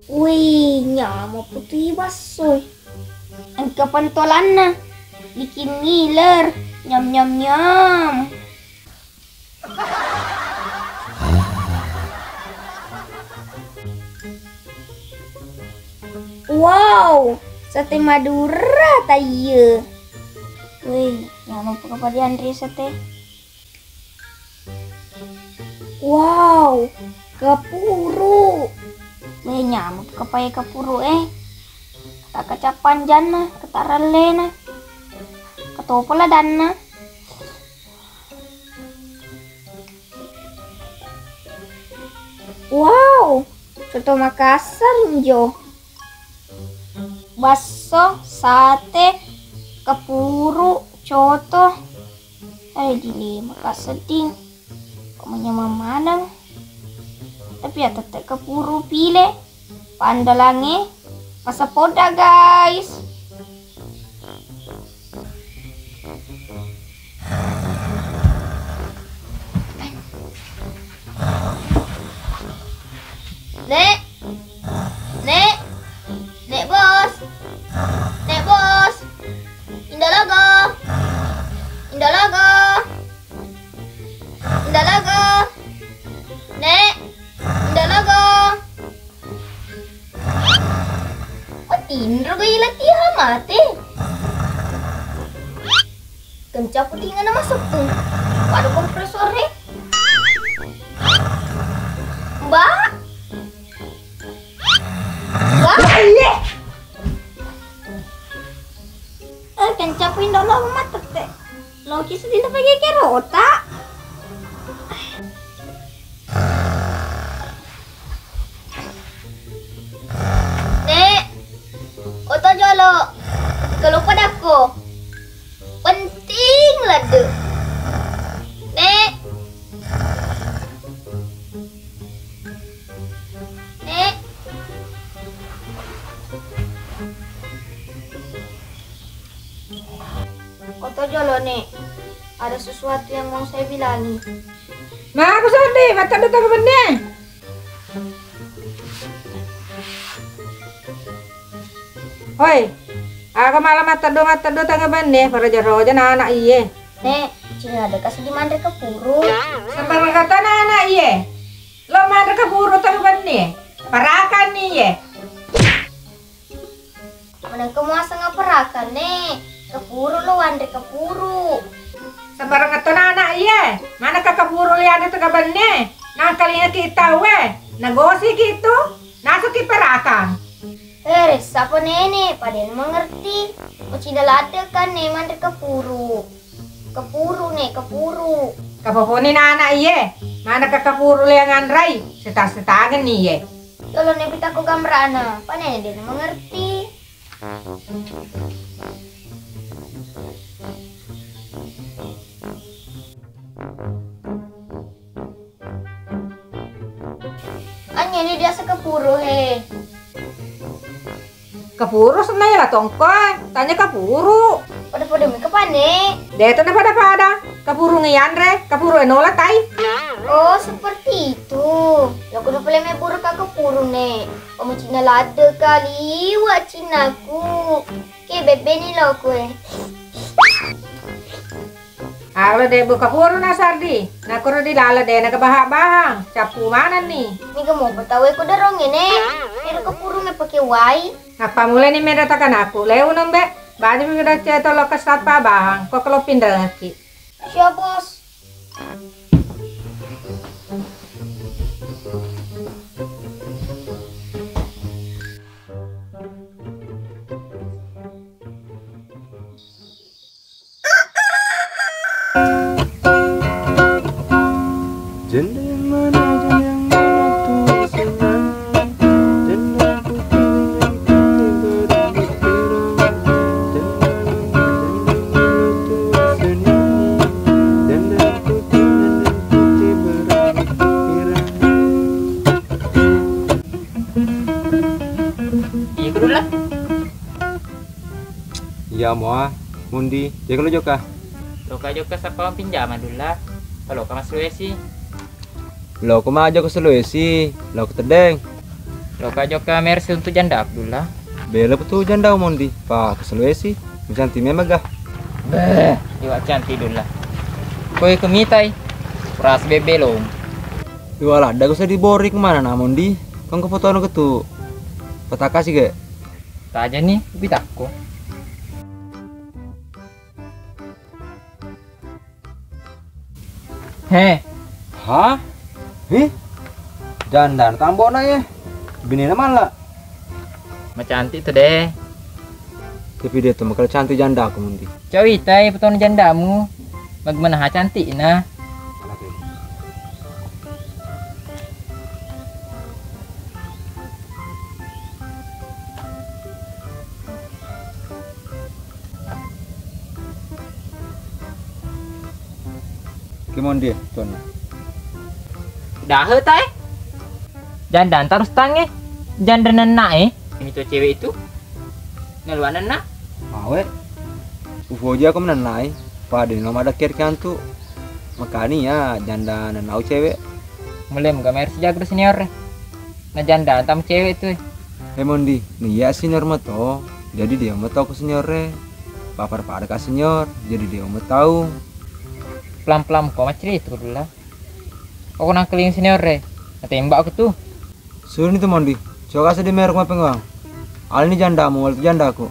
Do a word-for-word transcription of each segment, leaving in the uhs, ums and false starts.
Wih, nyameng putui bassoi. Engka pentolanna. Bikin ngiler. Nyam nyam nyam. Wow, sate Madura taiye. Wih, nyameng paka pada anre sate. Wow, kapuru. Weh, nyameng paka pae kapuru eh. Kata kacappanjanna, kata rallena. Katopa ladanna. Wow, coto Makassar njo. Basso, sate, kapuru, coto. Eh, di lima ka sedding. Kok manyamang maneng. Tapi ya tette kapuru pile. Pandalange masa poda, guys. Nek, nek, nek bos, nek bos, Indo Logo, Indo Logo, Indo Logo, nek, Indo Logo. Matinro ga ila tiha mate. Kencang putinganna maseppu. Pada kompresor e. Mbak. Mbak. Iye. Eh, kencang pindah lo matette. Loki sedih pake kerota. Nek, oto jolo. Kalau padakko. Penting ladde. Nek. Nek. Oto jolo, Nek. Ada sesuatu yang mau saya bilangi. Nah, aku sedih, macam datang ke benne. Hoi, aga mala matteddo-matteddo tengnga benne, paroja-roja na anak iye. Nek, cina ada kasih di manre ke puru. Sabar kata na anak iye. Lo manre ke puru tengnga benne. Parakan ni iye. Manengka muaseng aparakan, Nek? Kepuru lo wanre kepuru. Sabarang tona anak iye, mana ka kepuru lianre tu kabanne? Nangkalinga kita we, nagosi gitu, nasuki parakang. Eh, ressa po nene, pada mengerti. Ucina ladde kan ne manre kepuru. Kepuru ne, kepuru. Kapaponi na anak iye, mana ka kepuru lianganrai, setang-setangen ni iye. Yolo ne pitako gamrana, panene de mengerti. Anya ni biasa kepuru he. Kepuru senna ya tongko, tanya kepuru. Pada-pada mi kepane. Deta na pada-pada. Kapurungngi yanre, kapuru enola tai. Oh, seperti itu. Loko na pole meburu ka kapuru ne. Omo cina ladde kaliwa cinaku. Ke bebeni loko e. Ala de bu kapuru na sardi. Nakuru di lala de na kebaha-bahang. Capu mana ni? Niga mo petawe ku derong ini. Ero kapuru me pake wai. Apa mulai ni meda takanaku. Leu nembe. Baju mi meda ceto lo kesapa bahang. Kok lo pindah lagi. Siap, Bos. Janda yang mana, janda yang mana tuh sayang? Janda putih, janda putih berambut pirang. Janda, janda, janda mana tuh sayang? Janda putih, janda putih berambut pirang. Iya, kudu lah. Iya mua, mundi, jekalo jokka. Loka jokka sappa pinjama dulla. Kalo ka Sulawesi. Loko maja ko Sulawesi, loko Teddeng. Loka jokka mersi untuk janda Abdullah. Bela betul janda Mondi, pa keseluesi, cantik memang gah. Beh, iwa cantik Dullah. Koi kemitai, ras bebelong. Iwa ladda ko sedih boring mana na Mondi, kong ke foto anu ketu. Pataka sih ge. Taja nih, pitakko. He. Hah? Hih? Janda tambona ye. Binena malla. Macantik tu deh. Tapi dia tu makal cantik janda aku Mondi. Cowitai petona jandamu. Bagaimana ha cantikna? Kemon dia, tuan. Dahe tae. Janda antarus tange. Janda nenna e. Ini tuh cewek itu. Ngeluar nenna. Awe. Ufoji aku menenai. Pada ini nomor ada kiri kantu. Makanya janda nenau cewek. Mulai muka mer sijago senior. Na janda antam cewek tuh. He Mondi, ni iya senior mato. Jadi dia mato aku senior e. Papar pada ka senior, jadi dia mau tahu. Pelan-pelan ko macri itu dulu lah. Aku nangkeling senior e. Natembak aku tuh. Suruh ni tuh Mondi. Coba kasih di merek mapeng bang. Al ni jandamu, wal tu jandaku.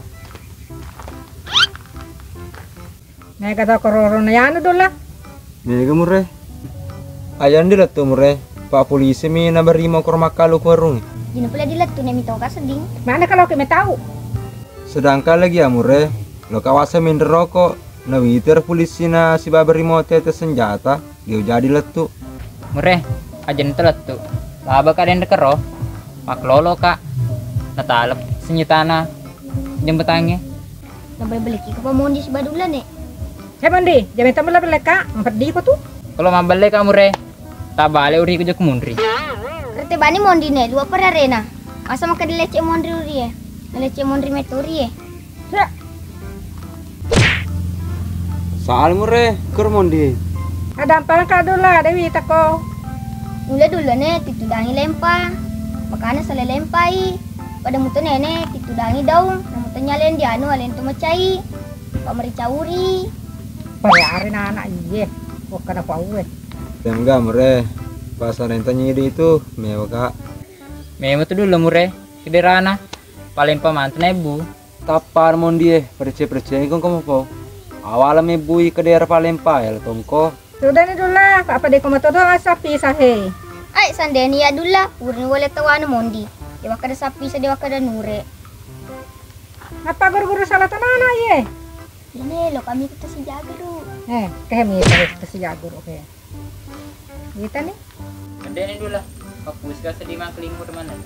Mega to kororo na yanu dola. Mega mure. Ayan dilettu mure. Pak polisi mi na barimo koro makkalu ku warung. Dina pula dilettu ne mitoka sedding. Mana kalau ke metau? Sedangkan lagi ya mure. Lo kawasa minder rokok. Na witer polisi na si babarimo tete senjata. Dio jadi lettu. Mure, aja nita lettu. Laba ka dende kero. Maklolo ka. Natalep senjatana. Jembatange. Nabelle-belleki ko pamondi sibadulla ne. He Mondi, jame temmella belleka, mapeddi ko tu. Kalau mabelle ka mure, tabale uri ko jokka munri. Rete bani mondi ne, dua perarena. Masa maka dilecce monri urie. Nalecce monri meto urie. Saal mure, ker mondi. Ada ampang ka dula, Dewi tako. Ula dula ne, titudangi lempa. Makana sale lempai. Pada mutu nene, titudangi daung. Namutu nyalen dianu alen tu macai. Pameri cauri. Pare are na anak iye. Kok kana pauwe. Tengga mure. Pasal yang tanya itu, mewa ka. Mema tu dula mure. Kederana. Paling pamantu na ebbu. Tappa mondi e, percaya-percaya kong komo po. Awala mebbui ke daerah Palembang ya tongko. Sudah ni dula, apa deko matodo asa pisah he. Ai sandeni ya dula, urni wale tawana mondi. Dewa kada sapi sa dewa kada nure. Apa guru-guru salah tanana ye? Ini lo kami kita si jaguru. Eh, kami kita si jaguru ke. Kita nih. Gede nih dulu lah. Aku suka sedih mah kelimur mana?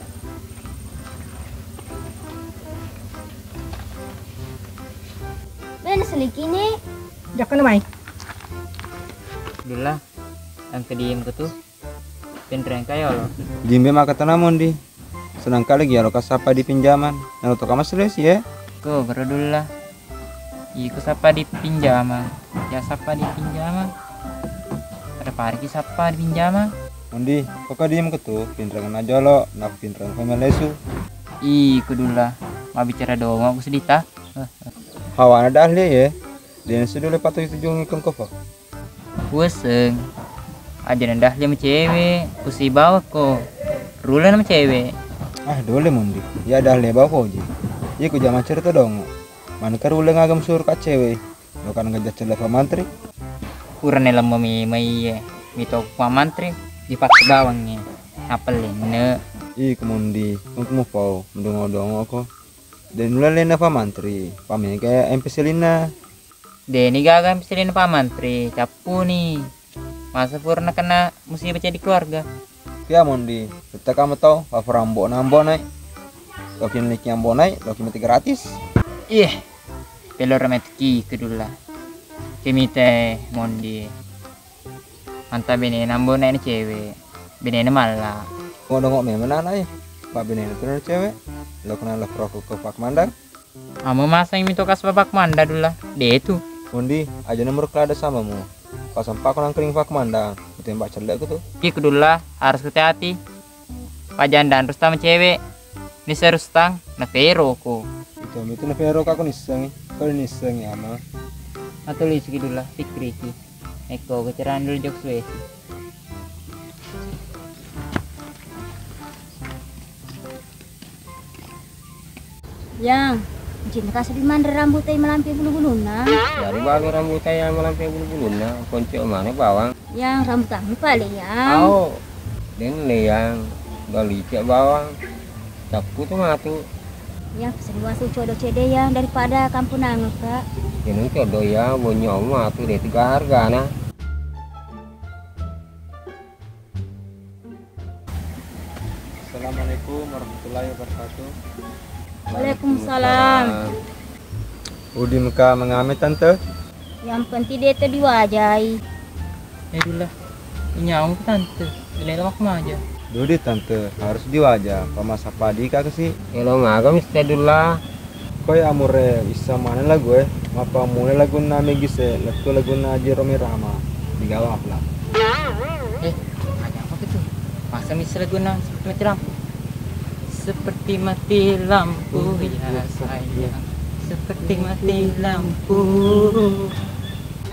Mana seliki nih? Jokka mai. Dulu lah. Yang kediem ke tuh. Pinreng kayo lo. Jimbe maka tanah mondi. Senangka lagi ya lo kasapa di pinjaman. Nalo to kama selesi ya. Ko gero dulu lah. Iko sappa di pinjama, ya sappa di pinjama. Ada pariki sappa di pinjama. Undi, koko diem ketu, pinreng na jolo, na pinreng ko melesu. Iko dula, mabbicara doang aku sedita. Hawana dahlia ye, den sedule patu itu jungi kengkofo. Puaseng. Aja nanda lima cewek, kusibawa ko. Rula nama cewek. Ah, dole mundi. Ya dah leba foji. Iya ku jama cerita dong. Maneka rula ngagam suruh kak cewek. Lo kan ngajak cella Pak Mantri. Kurang lemma memang iya. Mito Pak Mantri dipakai bawangnya. Apa lenne? Ih, kemundi. Untuk mau pau, mendongo-dongo ko. Dan nula lena Pak Mantri. Pamega M P C lina. Deni gaga M P C lina Pak Mantri. Cappuni. Masa pura nakena musibah jadi keluarga. Pia mondi, tetta kamu tau, pafarambo nambo nai. Loki niki ambo nai, loki mati gratis. Ih, pelo remetki kedula. Kemite mondi. Mantap bene nambo nai cewek. Bene malla. Kok dongok memang anak eh. Pak bene itu cewek. Lo kenal lo proko ke Pak Mandar. Amo masang mito kas babak manda dula. De tu. Undi, aja nomor kelada sama mu. Pas empat ko nangkring pak manda, tembak celek ku tu. Ki kedula harus hati-hati. Pajandang Rustang cewek. Nisseng Rustang, naferoko. Itu, itu naferoko, aku nissengi. Kau nissengi, ama. Matulisiki dulu, pikkiriki. Eko, kecerang dulu jok suwesi. Yang, cinta kasih di mana rambut tai malampe bulu-bulunna? Dari bagi rambut tai yang malampe bulu-bulunna, konco mana bawang? Yang rambut kamu pale, Yang. Au, deng le, Yang. Bali cek bawang. Cappu tu matu. Yang, seni wasu codo cede, Yang, daripada kampunang, Kak. Jeneng codo, Yang, bonyo matu de tiga hargana. Assalamualaikum warahmatullahi wabarakatuh. Waalaikumsalam. Udimka mengame, Tante? Yang penting dia itu diwajai. Eh, Dullah. Inyamu, Tante. Ini lama kemaja. Dudi, Tante, harus diwaja. Pamasa padi kak si. Elo maga, Mister Dullah. Koi amure, issa maneng lagu e. Mappammula lagunna Megise, lettu lagunna Haji Romi Rama. Digawa lah. Eh, ada apa itu? Masa Mister lagunna seperti mati lampu? Seperti mati lampu, ya sayang. Seperti mati lampu.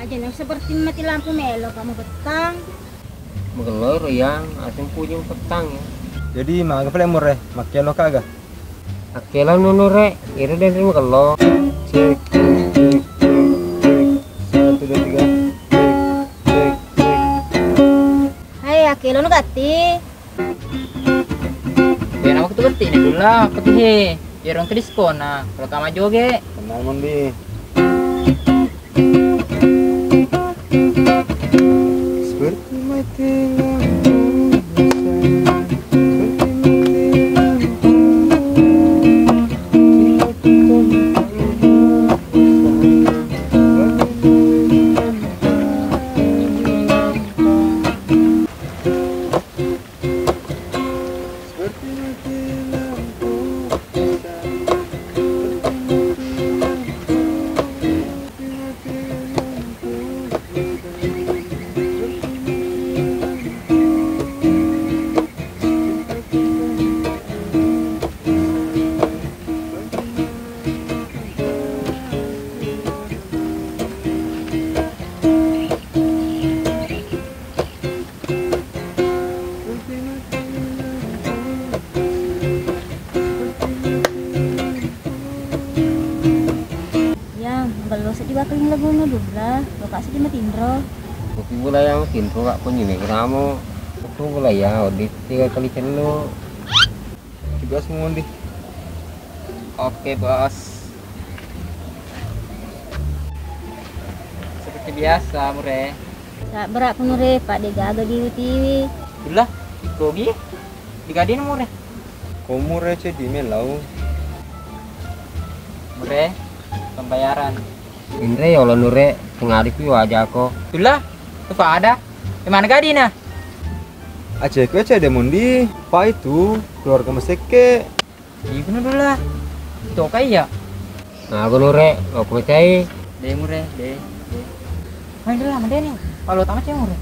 Aja nang seperti mati lampu melo kamu betang. Magello ro, Yang, aseng pujung petang, ya. Jadi maga pale mure, makkelo kaga? Akkelo nunu re, iro denre magello. Cek, cek, cek, cek. Satu, dua, tiga. Cek, cek, cek. Hai, akkelo nu gatti. Ya, nama ketu gatti ini dulu lah, apa tuh he? Iro engka diskona, kalau kama joge. Kenal, Mondi. Seperti mati lampu, seperti mati lampu. Tiba ku tempat, bagaimana Yang, magello seddi wakeling laguna dubla, loka seddi matinro. Kopi bula yang tinro kak, kunyi nih keramo. Kopi bula ya, odit tiga kali celu. Tugas mundi. Oke, Bos. Seperti biasa, Mure. Sabbara' punure, Pak, de' gaga diutiwi. Illa, Rogi, digadina Mure. Ko Mure ceddi melau. Mure, pembayaran. Inre yolo Nure, pengaripi wajako. Illa, tu pada. Di mana gadina? Aceko cedde Mondi, Pak, itu keluarga masekke. Ibu nu dula. Toka iya. Nah, aku Nure, aku percaya. De Mure, de, de. Main dulu lah, Mande nih. Kalau tamat ya, Mure.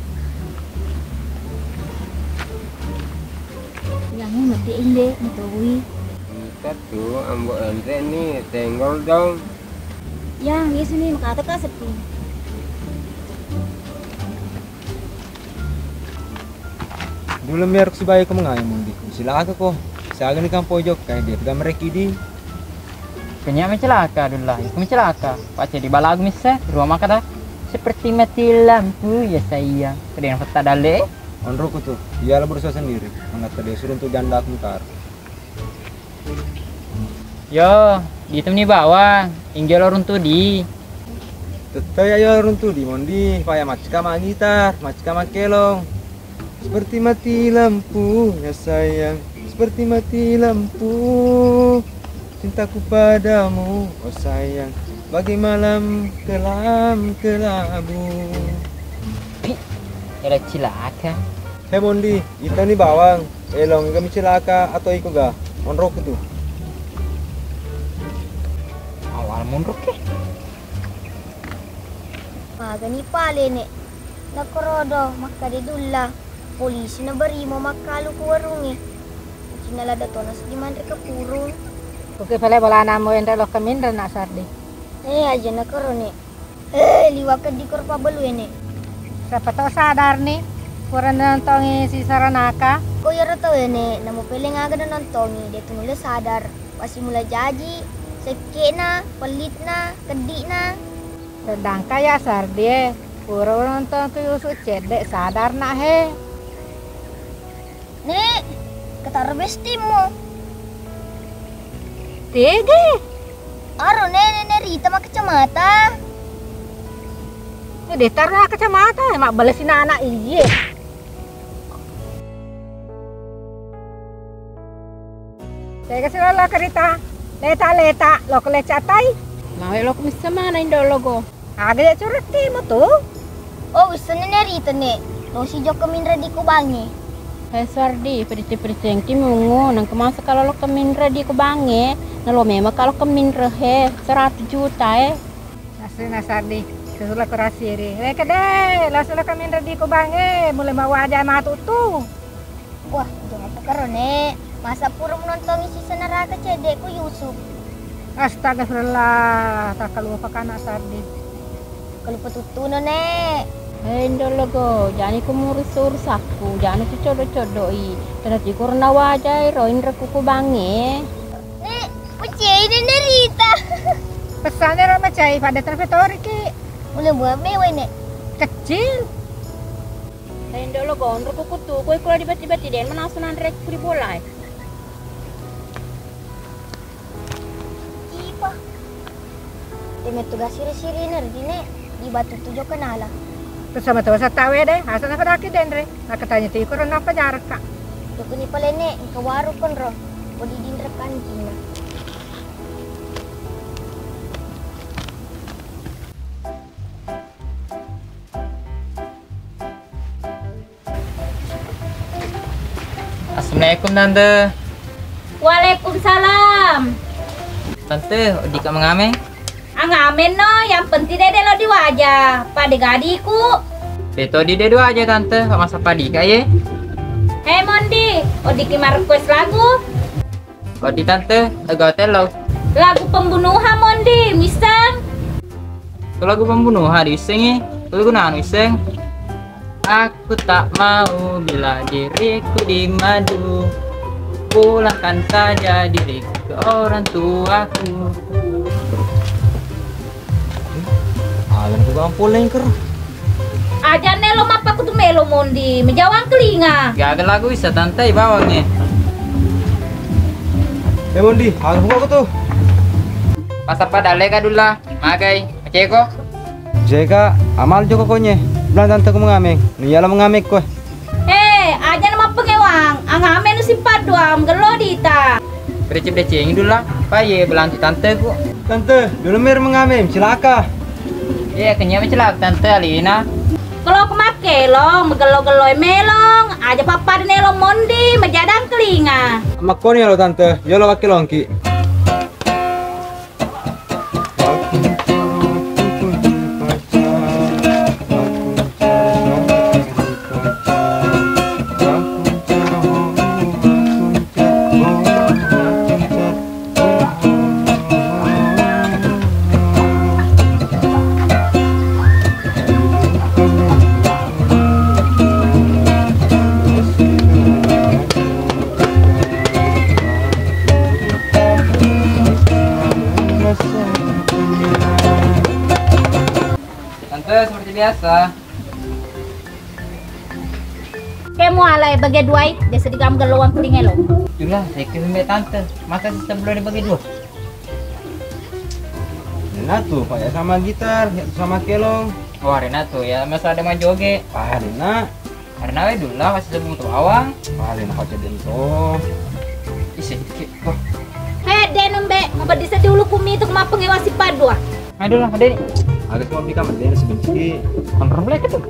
Yang ini mati inde, mutoi. Kita tuh, ambo Andre nih, tenggol dong. Yang, iya sini, makata ka sepi. Dulu mer sibawa ko mengae Mondi. Silaka ko. Siaga ni kampo jokka, dia pegang mereka di. Kenya mecelaka, Dullah. Iku mecelaka. Pace di balagu misse, ruang makada. Seperti mati lampu, ya sayang. Kedena peta dalle. Onroko tu. Iyalah berusaha sendiri. Mangata dia suruh untuk janda aku ntar. Yo, ditemani bawang, injo lo runtudi. Tette ya yo runtudi Mondi, paya maccika magitar, maccika makkelong. Seperti mati lampu, ya sayang, seperti mati lampu. Cintaku padamu, oh sayang, bagai malam kelam kelabu. Ih, era cilaka. He Mondi, itani bawang. Elong, ga micilaka atau iko ga? Onrokku tu. Awal monrok ke. Magani pale ne. Nakorodo makkade Dulla. Polisi na barimo makkalu ku warungnge. Innalada tona seddi manre ke purung. Kuki pale bolana mo enre lokka minre nak Sardi. Eh, aja na koro, Nek. Eh, liwakka di koro pabbalu, Nek. Siapa tau sadar nih, pura nontongi si Saranaka. Ko iyaro tau, Nek, namu peleng aga nontongi, de tu nulle sadar. Pasi mula jaji, sekkena, pellitna, keddi'na. Sedangkan ya Sardi e, pura nonton ku Yusuf cedde sadar nak he. Nek, ketaro bestimmu. Tege. Aro, Nek, Nek Rita makkacamata. Eh, de taro kacamata, eh, mabbelesi anak iye. Tega silo lo kerita. Leta-leta, lo kelecatai. Mawe lo kumissa mana indo logo. Aga ya curekki mo tu? Oh, wisseng Nek Rita, Nek. Losi jokka minre di kubangnge. Hai Sardi, perceng-percengki mungu, nangka masa kalau lokka minre di kubangnge, nalo memang kalau ke minre he, seratus juta e. Asli na Sardi, sesulah kurasi ri. Eh, kede, lo sulah ke minre di kubangnge, mulai mau aja matu tu. Wah, jangan pekero, Nek. Masa pura menontongi si Saranaka cedde ku Yusuf. Astagfirullah, takkalupa kana Sardi. Kalupa tuttuno, Nek. Hei, ndologo, jani ku murus-urusakku, jani tu codo-codoi. Tena tikur nawajai ro inre kuku bange. Nek, pecei Nek Rita. Pesannya ro macai pada terpetoriki. Mulai buat mewah, Nek. Kecil. Tendo lo gondro ku kutu, koi kula dibati-bati den manasu nanre ku di bola e. Ipa. Deme tugas siri-siri ner dine di batu tujo kenala. Terus sama tawa satawe deh, asal apa daki denre. Makatanya ti kurang apa jarak kak. Tukuni palene, engka waru konro. Bodi dinre kanjina. Assalamualaikum, Tante. Waalaikumsalam. Tante, oddika mengameng? Angameng no, yang penting dede lo diwaja. Pada gadiku. Beto di de dua aja, Tante. Masa padika ye? Hei, Mondi, oddiki ma-request lagu? Kodi Tante, lagu atello? Lagu pembunuhan Mondi, misseng? Ko lagu pembunuhan diissengi, ko lagu nanu isseng? Aku tak mau bila diriku dimadu. Pulangkan saja diriku ke orang tuaku. Aga na kugampol lengker. Ajanne lo mappakutu melo Mondi, mejawang kelinga. Gaga lagu isa tantai bawangnge. Eh Mondi, aga kugaku tu? Pasappa dalle ka dulla, magai, maceko. Jeka, amal joko konye. Bilang tante ku mengameng. Nuyala mengameng ko. Eh, aja na mappengewang, angameng nu sippadduang, gello dita. Recep-recengi dulla, paye belanti tanteku. Tante, dulu mer mengameng, cilaka. Iya, kenyang cilaka tante alina. Kalau ku makkelong, megello-gello melong, aja pappada nelong Mondi, mejadang kelinga. Makkoni lo tante, yolo wakkelongki. Tante, seperti biasa. Ke mualai bage duai, desa digam gelowang kelinga lo. Itulah, saya kira tante. Masa sisa belum dibagi dua? Arena tu, Pak, ya sama gitar, ya sama kelong. Oh, arena tu, ya, masa ada main joget. Ah, arena. Arena we dulla, masih sebelum tu bawang. Ah, arena kau cedden tu. Isi, ki, wah. He, de nembe, mabeddi seddi ulu kumi tu kemapeng ewa si padua. Ayo dulla, ade ni. Ada semua beli kamar, dia sebenci. Kontrol mulai ke tu.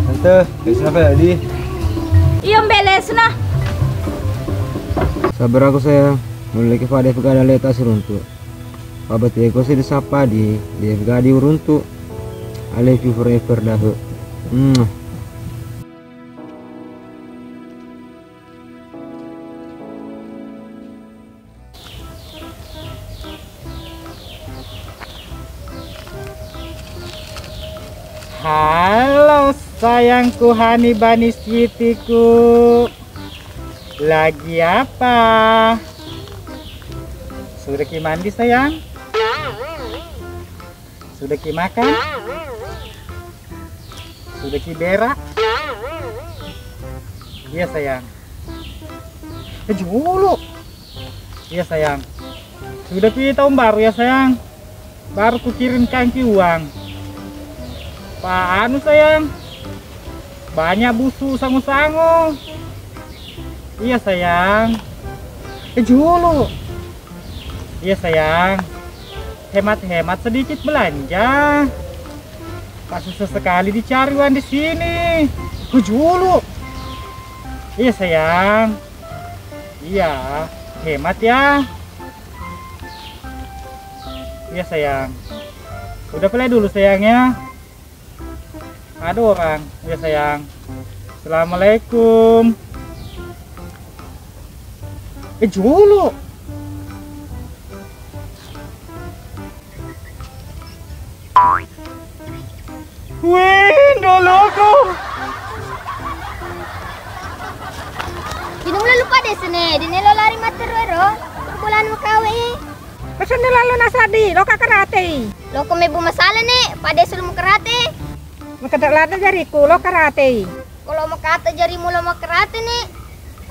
Tante, besok apa ya, Di? Iyo, mbele suna. Sabar aku sayang. Mulai ke pada pegada leta seruntuk. Pabbateko si disappa di, de' gadi uruntu. I love you forever, dahu. Mwah. Sayangku, honey bunny, sweetiku. Lagi apa? Sudah ki mandi, sayang? Sudah ki makan? Sudah ki berak? Iya, sayang. Eh, julu. Iya, sayang. Sudah pi tahun baru ya, sayang. Baru kukirimkan ki uang. Pa anu, sayang. Banyak busu sangu-sangu. Iya, sayang. Eh, julu. Iya, sayang. Hemat-hemat sedikit belanja. Pak, susah sekali dicari uang di sini. Ku julu. Iya, sayang. Iya, hemat ya. Iya, sayang. Udah, play dulu, sayang, ya. Ada orang. Iya, sayang. Assalamualaikum. Eh, julu. Wih, Ndologo. Dina mulo lupa desa ne, dina lo lari matteru ero. Bulan mukawe. Pesan lalu nasadi, lo kakarate. Lo ko mebu masalah ne, pada sulu mukarate. Makata lada jariku, lo karate. Kalau makata jarimu lo makarate ne,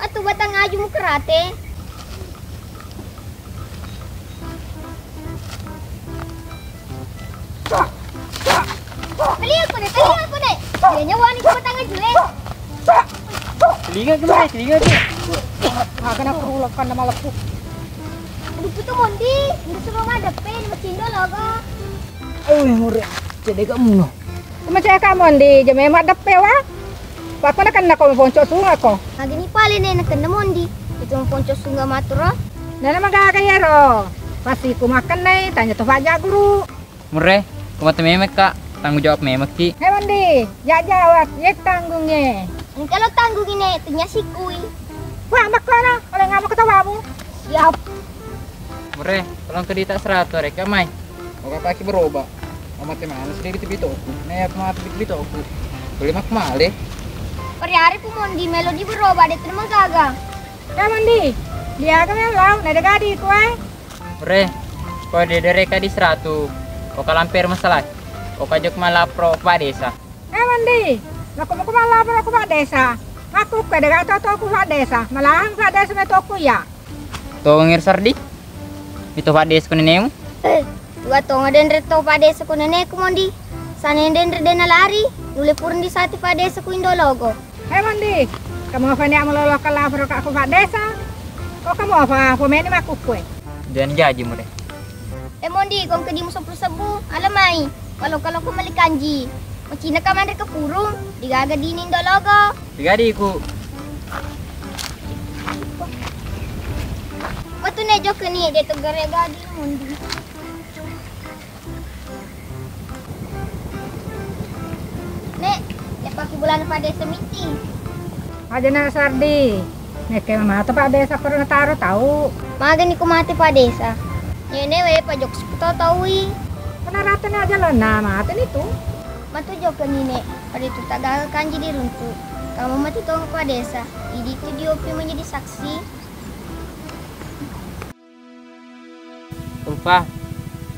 atu batang aju mukarate. Kali aku deh, kali aku deh. Dia nyawa nih batang aju eh. Telinga ke mana? Telinga ke? Makan aku ulokan nama lepu. Aduh, putu Mondi, nggak suruh madep, eh, di Macindo logo. Ayo, mure, cedek kamu no. Macam kamu, Ndi, jeme maddeppe wa. Pakko nakenna ko maponco sunga ko. Agini pale ne nakenna Mondi. Itu maponco sunga maturo. Nana magaga yero. Pasti ku makkennai, tanya to Pak Jaguru. Mure, ku mate memekka, tanggung jawab memekki. He Mondi, ya jawab, ye tanggung ye. Engka lo tanggung ine, tanya sikui. Wah, makkono, oleh ngamo ketawamu. Siap. Mure, tolong ke dita seratus, reka mai. Oka paki beroba. Omate mana sedikit bitoku. Nek aku mati bitoku. Beli mak male. Pari-ari pu Mondi melo di beroba de terima gaga. Ya Mondi, dia ke melo, nade gadi kue. Mure, ko de dereka di seratus. Oka lamper masalah. Oka jok malapro Pak Desa. Eh Mondi, lako muko malapor ko Pak Desa. Aku ke dega to to ku Pak Desa. Malahang Pak Desa me toku ya. Tongir Sardi. Itu Pak Desa ku nenemu. Eh, dua tonga denre to Pak Desa ku neneku Mondi. Sane denre dena lari, nule purun di sati Pak Desa ku Indologo. Eh Mondi, kamu apa ni amu lolo kalapor ka ku Pak Desa? Ko kamu apa pemeni makukue? Jangan jaji mure. Eh Mondi, kong kedimu sepuluh sebu, alamai. Kalau kalau ko mali kanji. Macina ka manre ke purung, digaga dini Indologo. Digadiku. Matu ne jokeni, de to gare gadi Mondi. Nek, ya paki bulan Pak Desa meeting. Aja na Sardi. Nekke mamato Pak Desa pernah taro tau. Magani ku mati Pak Desa. Nene we Pak Jok sepuluh taui. Pernah rata na aja lo na mati ni tu. Matu jokeni nek, pada tu tak gagal kanji diruntu. Kamu mati tong Pak Desa. Idi tu diopi menjadi saksi. Ulfa,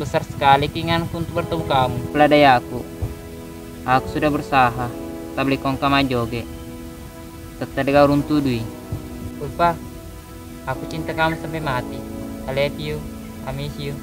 besar sekali keinginanku untuk bertemu kamu. Peladai aku. Aku sudah berusaha, tak beli kongka majoge. Tetap dega urung tudui. Ulfa, aku cinta kamu sampai mati. I love you. I miss you.